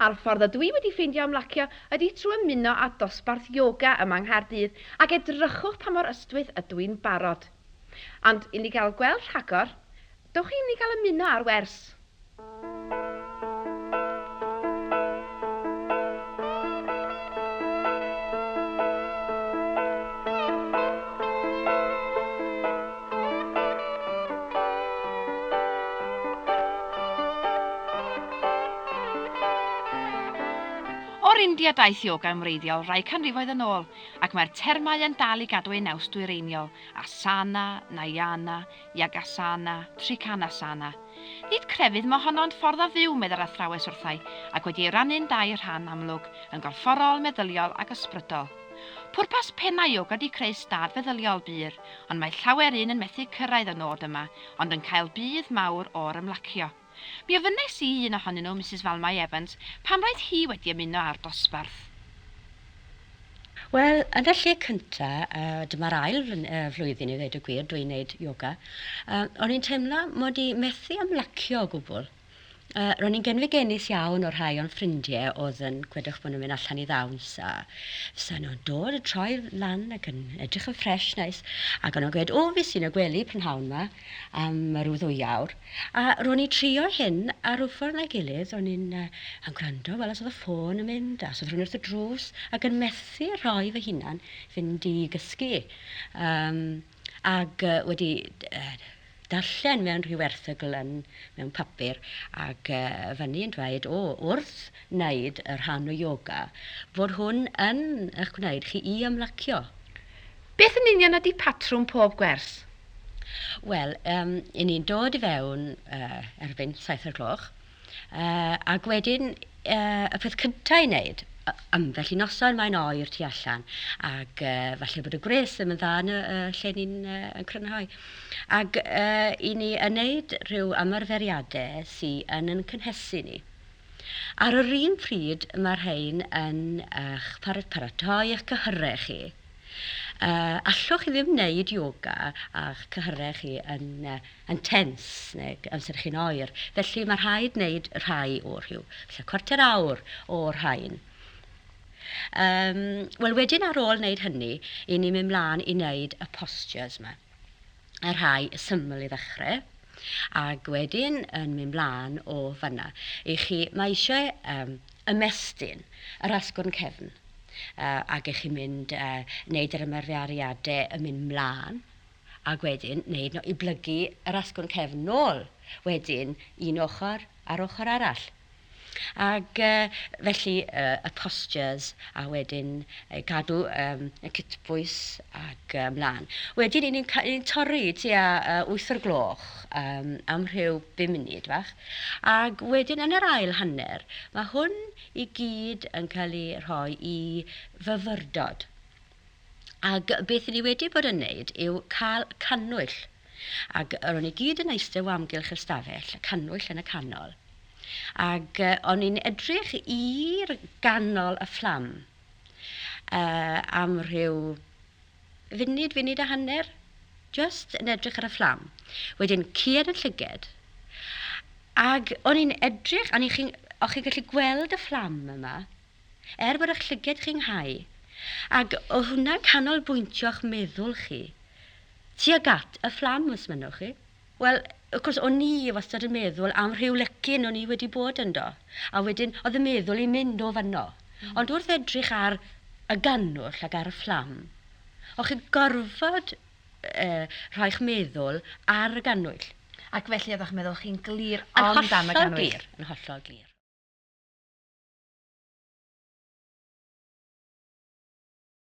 A'r ffordd ydw i wedi ffeindio ymlacio ydy trwy ymuno â dosbarth yoga yma yng Nghaerdydd ac edrychwch pa mor ystwyth ydw i'n barod. Ond i ni gael gweld rhagor, dowch i ni gael ymuno â'r wers. O'r India daeth yoga yn wreiddiol rai canrifoedd yn ôl, ac mae'r termau yn dal i gadw eu naws dwyreiniol, asana, nayana, yagasana, trikanasana. Nid crefydd mohono ond ffordd o fyw, meddai'r athrawes wrthai, ac wedi ei rannu'n dau rhan amlwg, yn gorfforol, meddyliol ac ysbrydol. Pwrpas penna yoga 'di creu stad feddyliol bur, ond mae llawer un yn methu cyrraedd y nod yma, ond yn cael budd mawr o'r ymlacio. Mi ofynnais i i un ohonyn nhw, Misus Valmai Evans, pam roedd hi wedi ymuno â'r dosbarth. Wel, yn y lle cynta, dyma'r ail flwyddyn i ddweud y gwir, dwi'n neud yoga, o'n i'n teimlo mod i methu ymlacio o gwbl. Ro'n i'n genfigennus iawn o rhai o'n ffrindiau oedd yn, gwedwch bod nhw'n mynd allan i ddawns a fysa nhw'n dod yn troi lan ac yn edrych yn ffresh neis ac o'n nhw'n gweud, o, fi sy'n y gwely prynhawn 'ma am ryw ddwy awr. A ro'n i'n trio hyn a rhyw ffordd na'i gilydd o'n i'n yn gwrando wel os oedd y ffôn yn mynd a os oedd rhywun wrth y drws ac yn methu rhoi fy hunan fynd i gysgu. Um, ac wedi darllen mewn rhyw erthygl yn, mewn papur ac fyny yn dweud, o, wrth wneud y rhan o yoga, fod hwn yn eich gwneud chi i ymlacio. Beth yn union ydy patrwm pob gwers? Wel, um, i ni'n dod i fewn erbyn 7 o'r gloch, ac wedyn y peth cyntaf i wneud, ambell i noson mae'n oer tu allan, ac falle bod y gwres ddim yn dda yn y lle ni'n yn crynhoi. Ac i ni yn wneud rhyw ymarferiadau sy yn yn cynhesu ni. Ar yr un pryd mae rhain yn eich paratoi eich cyhyrau chi. Allwch chi ddim wneud yoga a'ch cyhyrau chi yn yn tense neu amser chi'n oer. Felly mae rhaid wneud rhai o rhyw, falle cwarter awr o'r rhain. Um, Wel, wedyn ar ôl wneud hynny, i ni'n mynd mlaen i wneud y postures yma. Y rhai syml i ddechrau, ac wedyn yn mynd mlaen o fanna. I chi, mae eisiau um, ymestyn yr asgwrn cefn, ac i chi mynd, wneud yr ymarferiadau yn mynd mlaen, ac wedyn wneud nhw i blygu yr asgwrn cefn nôl wedyn un ochr a'r ochr arall. Ac felly y postures a wedyn gadw y cytbwys ac ymlaen. Wedyn 'y ni'n ni'n torri tua 8 o'r gloch am rhyw bum munud fach ac wedyn yn yr ail hanner mae hwn i gyd yn cael ei rhoi i fyfyrdod. Ac beth 'y ni wedi bod yn wneud yw cael cannwyll. Ac ro'n ni gyd yn eistedd o amgylch y stafell, y cannwyll yn y canol. Ac o'n i'n edrych i'r ganol y fflam am rhyw funud, funud a hanner, jyst yn edrych ar y fflam. Wedyn ceuad yn llyged, ac o'n i'n edrych, a chi'n gallu gweld y fflam yma, Er bod eich llyged chi'n nghau, ac oedd hwnna'n canolbwyntio'ch meddwl chi tuag at y fflam os mynnwch chi. Wel, wrth gwrs, o'n i wastad yn meddwl am rhyw lecyn o'n i wedi bod ynddo, a wedyn oedd y meddwl i'n mynd o fanno. Ond wrth edrych ar y gannwyll ac ar y fflam, o'ch chi'n gorfod rhoi'ch meddwl ar y gannwyll. Ac felly oedd eich meddwl chi'n glir ond am y gannwyll? Yn hollol glir, yn hollol glir.